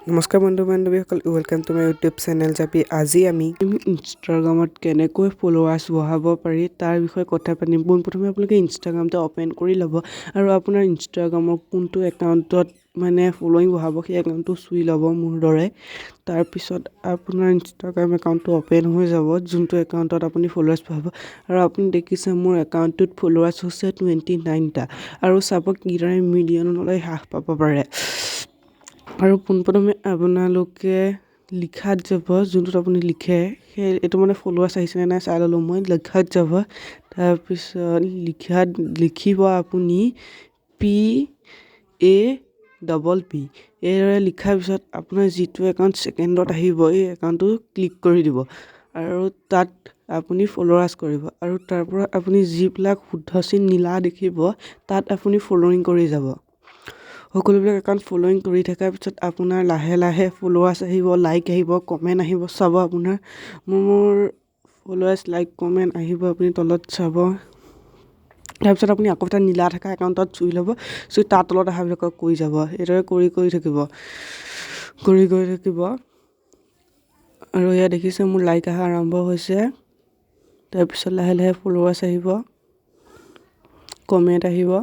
নমস্কাৰ বন্ধু বান্ধৱীসকল, welcome to my YouTube channel জাপি। আজি আমি ইনষ্টাগ্ৰামত কেনেকৈ ফ'ল'ৱাৰ্ছ বঢ়াব পাৰি তাৰ বিষয়ে কথা পাতিম। পোনপ্ৰথমে আপোনালোকে ইনষ্টাগ্ৰামটো অ'পেন কৰি ল'ব আৰু আপোনাৰ ইনষ্টাগ্ৰামৰ কোনটো একাউণ্টত মানে ফ'ল'য়িং বঢ়াব সেই একাউণ্টটো চুই ল'ব মোৰ দৰে। তাৰপিছত আপোনাৰ ইনষ্টাগ্ৰাম একাউণ্টটো অ'পেন হৈ যাব, যোনটো একাউণ্টত আপুনি ফ'ল'ৱাৰ্ছ বঢ়াব। আৰু আপুনি দেখিছে মোৰ একাউণ্টটোত ফ'ল'ৱাৰ্ছ হৈছে 29টা, আৰু চাব কিদৰে মিলিয়নলৈ হ্ৰাস পাব পাৰে। আৰু পোনপ্ৰথমে আপোনালোকে লিখাত যাব, যোনটোত আপুনি লিখে সেই এইটো মানে ফ'ল'ৱাৰ্ছ আহিছেনে নাই চাই ল'লোঁ মই। লিখাত যাব, তাৰপিছত লিখাত লিখিব আপুনি PAPP। এইদৰে লিখাৰ পিছত আপোনাৰ যিটো একাউণ্ট ছেকেণ্ডত আহিব এই একাউণ্টটো ক্লিক কৰি দিব আৰু তাত আপুনি ফ'ল'ৱাৰ্ছ কৰিব। আৰু তাৰ পৰা আপুনি যিবিলাক শুদ্ধ চিন নীলা দেখিব তাত আপুনি ফ'ল'য়িং কৰি যাব। সকলোবিলাক একাউণ্ট ফ'ল'য়িং কৰি থকাৰ পিছত আপোনাৰ লাহে লাহে ফ'ল'ৱাৰ্ছ আহিব, লাইক আহিব, কমেণ্ট আহিব। চাব আপোনাৰ মোৰ ফ'ল'ৱাৰ্ছ, লাইক, কমেণ্ট আহিব, আপুনি তলত চাব। তাৰপিছত আপুনি আকৌ এটা নীলা থকা একাউণ্টত চুই ল'ব, চুই তাৰ তলত অহাবিলাকক কৰি যাব। এইদৰে কৰি কৰি থাকিব, কৰি গৈ থাকিব। আৰু এয়া দেখিছে মোৰ লাইক অহা আৰম্ভ হৈছে। তাৰপিছত লাহে লাহে ফ'ল'ৱাৰ্ছ আহিব, কমেণ্ট আহিব।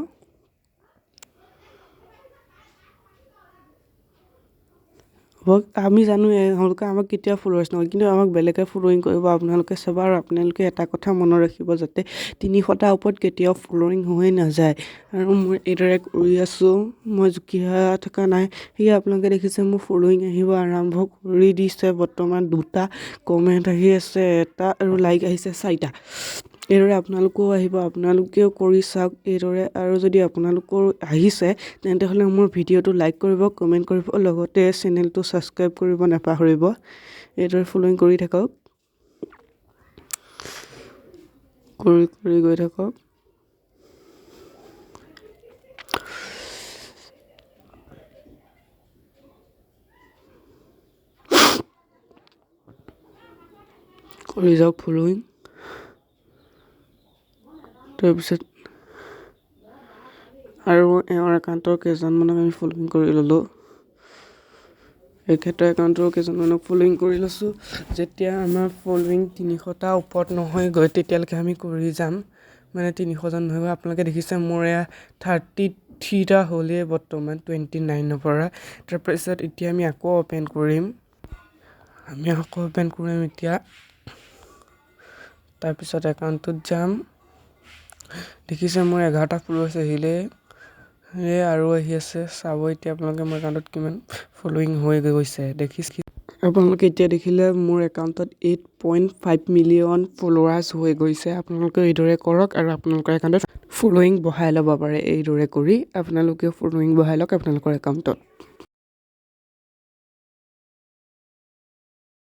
আমি জানো এওঁলোকে আমাক কেতিয়াও ফ'ল'ৱাৰ্ছ নহয়, কিন্তু আমাক বেলেগে ফ'ল'য়িং কৰিব। আপোনালোকে চাব আৰু আপোনালোকে এটা কথা মনত ৰাখিব যাতে 300টা ওপৰত কেতিয়াও ফ'ল'য়িং হৈ নাযায়। আৰু মই এইদৰে কৰি আছোঁ, মই জুকি থকা নাই। সেয়ে আপোনালোকে দেখিছে মোৰ ফ'ল'য়িং আহিব আৰম্ভ কৰি দিছে। বৰ্তমান 2টা কমেণ্ট আহি আছে, এটা আৰু লাইক আহিছে 4টা। এইদৰে আপোনালোকেও আহিব, আপোনালোকেও কৰি চাওক এইদৰে। আৰু যদি আপোনালোকৰো আহিছে তেন্তে হ'লে মোৰ ভিডিঅ'টো লাইক কৰিব, কমেণ্ট কৰিব, লগতে চেনেলটো ছাবস্ক্ৰাইব কৰিব নাপাহৰিব। এইদৰে ফ'ল'য়িং কৰি থাকক, কৰি কৰি গৈ থাকক। কৰি যাওক ফ'ল'য়িং। তাৰপিছত আৰু এওঁৰ একাউণ্টৰ কেইজনমানক আমি ফ'ল'য়িং কৰি ল'লোঁ, এখেতৰ একাউণ্টৰ কেইজনমানক ফ'ল'য়িং কৰি লৈছোঁ। যেতিয়া আমাৰ ফ'ল'য়িং 300টা ওপৰত নহয়গৈ তেতিয়ালৈকে আমি কৰি যাম, মানে 300জন নহয়গৈ। আপোনালোকে দেখিছে মোৰ এয়া 33টা হ'লেই বৰ্তমান 29ৰ পৰা। তাৰপিছত এতিয়া আমি আকৌ অ'পেন কৰিম, আমি আকৌ অ'পেন কৰিম এতিয়া। তাৰপিছত একাউণ্টটোত যাম। দেখিছে মোৰ 11টা ফ'ল'ৱাৰ্ছ আহিলে আৰু আহি আছে। চাব এতিয়া আপোনালোকে মোৰ একাউণ্টত কিমান ফ'ল'য়িং হৈ গৈছে। দেখিছে আপোনালোকে এতিয়া দেখিলে মোৰ একাউণ্টত 8.5 মিলিয়ন ফ'ল'ৱাৰ্ছ হৈ গৈছে। আপোনালোকে এইদৰে কৰক আৰু আপোনালোকৰ একাউণ্টত ফ'ল'য়িং বঢ়াই ল'ব পাৰে। এইদৰে কৰি আপোনালোকে ফ'ল'য়িং বঢ়াই লওক আপোনালোকৰ একাউণ্টত।